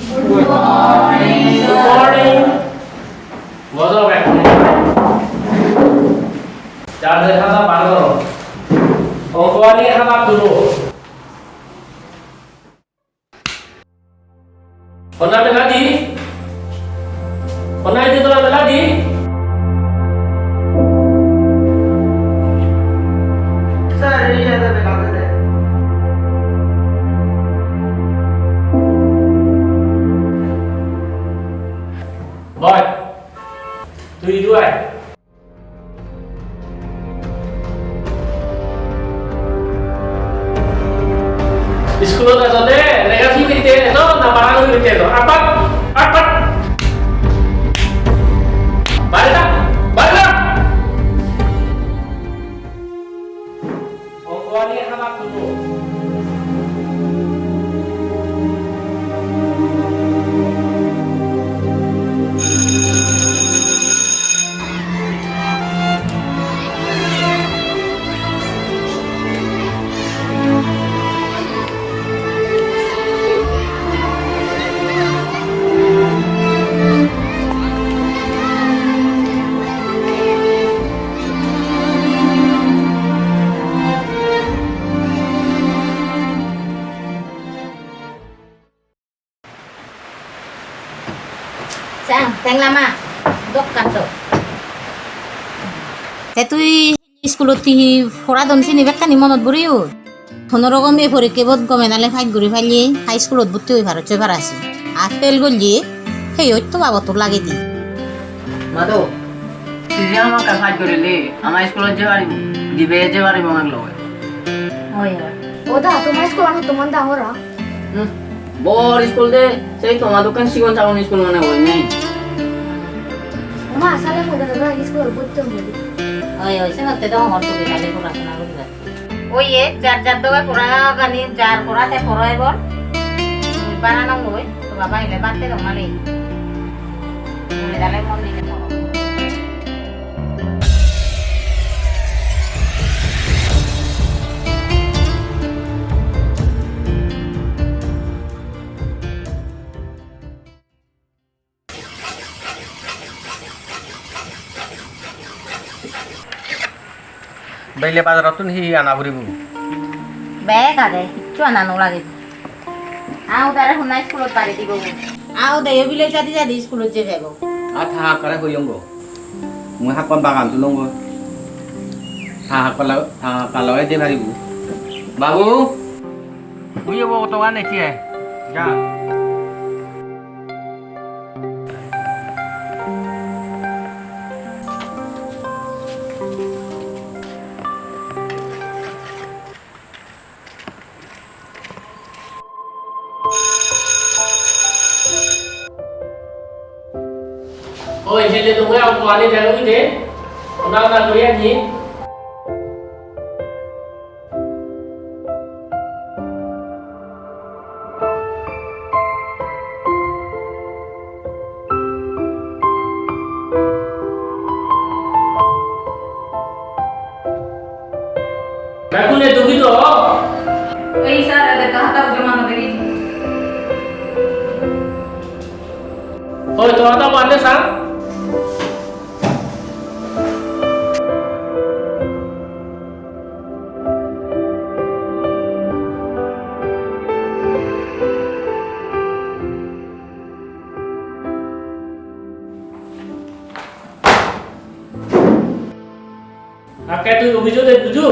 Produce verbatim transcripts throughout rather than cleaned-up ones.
Good morning. Good morning. Bojo bekkune. Jar jar hada bar goro. Ongko ani hada tulo. Honna bela di? Honna ide tola bela di? Sir, ei ede bela de. Boy, tui idu ai. Iskulot ejode lega sigibatte ejo na bagan guribatte ejo? Atpat! Atpat! Bare ja! Bare ja! Ongko ani hana tulo. Sang, teng lama, dokkan to. Te tui iskulot hi hi poradon sini bekkani monot puriyo? Hono rokom ei porikkebot gome dale pass guri palle high schoolot bhotti oi parot, oi parasi. Ar fail golle, heyot to babotto lagedi. Mado, sije amakke pass gorile, ama iskulot je paribo, dibe je paribo amar loge. Oi, oi. O da, toma iskulan hottoman dangor a? Hmm, bor iskul de, sei toma dokken sigon sagon iskul mane hoi nei. Oma, sale mui dada iskulot bhotti hom. Oi, oi, senotte dongor tumi tale porasona guribatte. Oye, jar jar doge pora gani, jar pora te poro ebor. Bara nw goi, to baba ile batte dong male. Mui dale mon dile poro. Belle bazarottun hi hi ana puribo? Bek age, hissu ana no lage. Audare honna iskulot pari dibo. Audeyo bile jadi jadi iskulot jei pebo. A tha hakkare hoyongo. Mui hakkon bagan tulongo. Tha hakkar lo-, tha hakkar loge de paribo. Babu, mui ebo otogan ecche ai. Ja. Oi, helle dunge, aw pani delo ide. Ona ona guri ani. Bekkune dugi to? Ei sir, ede ta hata joma no degi. Hoi, to hata bande sa? Akke tui ofiso de bujo?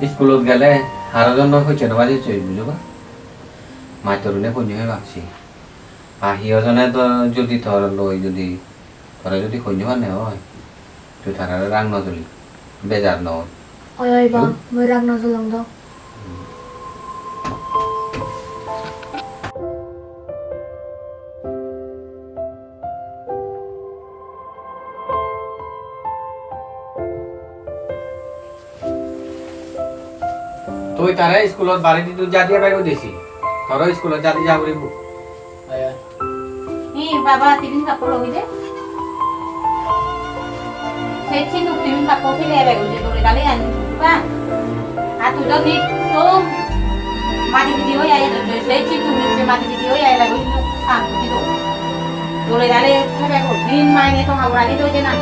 Iskulot gele haro jonno hojje no bajei soi bujo ba. Mastorune honyo hoi bak si. A hi hojone to jodi tor loi jodi tore jodi honyo hone oi, tui tarare rang no joli, bejar no oi. Oi, oi, ba, hmm? Mui rang no jolong do. Tui tare iskulot bari di tui jadi abai goi desi. Toro iskulot jadi ja puribo. Aya. Hi baba, tiffin kappo logi de. Sei sinuk tiffin kappo pele abai goi de dole dale ani ba. Ar tui do ni tom madi bidi oi aye do, sei sinuk ni se madi bidi oi aye abai goi sinuk sam di do. Dole dale thebe goi din maine to hawra di do je na.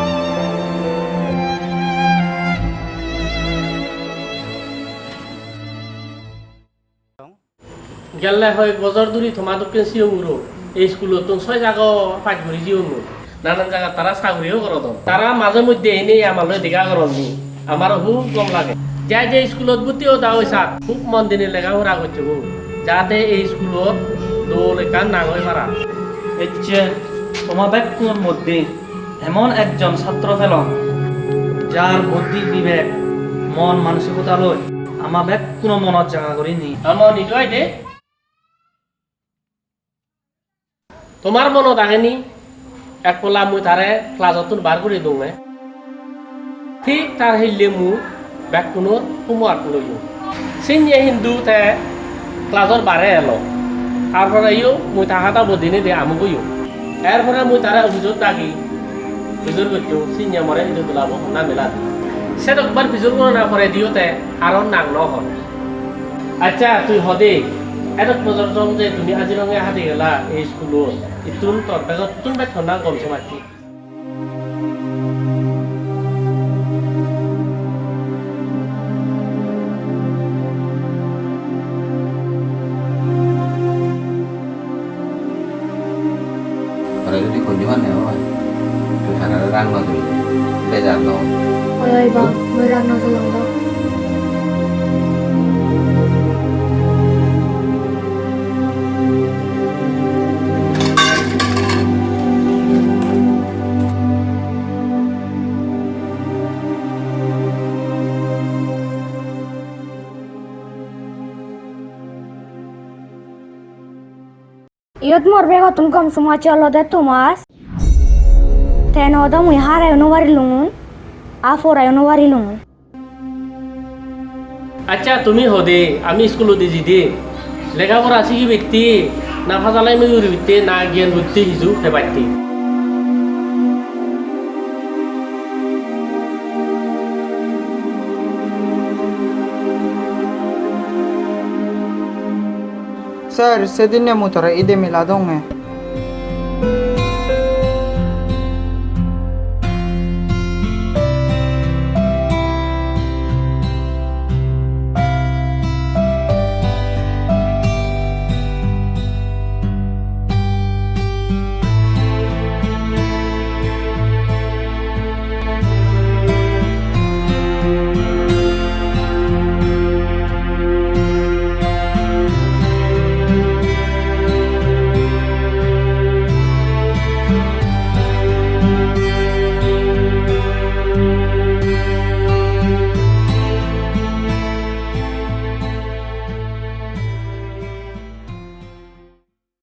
Gelle hoyek bojor dhuri toma dokken sigon guro ei iskulottun soi jago pass guri jeyonnoi. Nanan jagat tara saguriyo gorodon. Tara maje moddhe einei amar loi dega goronni. Amaro hub gom lage. Je je iskulot bhorti oda oisat, hub mon dinei lega pora gocchogoi, jate ei iskulot dol ekkan nang oi para. Ecche toma bekkunor moddhe emon ekjon satro pelong, jar buddhi bibek, mon manosikota loi ama bekkuno monot jaga gurinei. Ama nijo aide. Tomar monot ageni, ek polla mui tare class-ottun bar guri dunge. Thik tar hille mui bekkunor homework loyong. Sinye hintu te class-or bare elo. Ar poreyo mui ta hadabo dinei de amuk oyong. Er pore mui tare office-ot dagi pijor gocchong, sinye more idu dulabo honna melat. Sedokbar pijor gorana porediyo te aro nang no hon. Accha, tui hode, edok bojor jong je tumi aji ronge hadi gela ei iskulot, ittun tor begottun bej honna gom somajje. Tore jodi honyo mane oi, tui tarare rang no joli, bejar no oi. Oi, oi, ba, mui rang no jolong do. Iyot mor begottun gom somajje olode Thomas. Te no do mui hareyo no parilungun, aa poreyo no parilungun. Accha, tumi hode, ami iskulot ejide lega pora sigibatte, na pajalami guribatte, na gyan buddhi hiju pebatte? Sir, sedinne mui tore ide miladonge.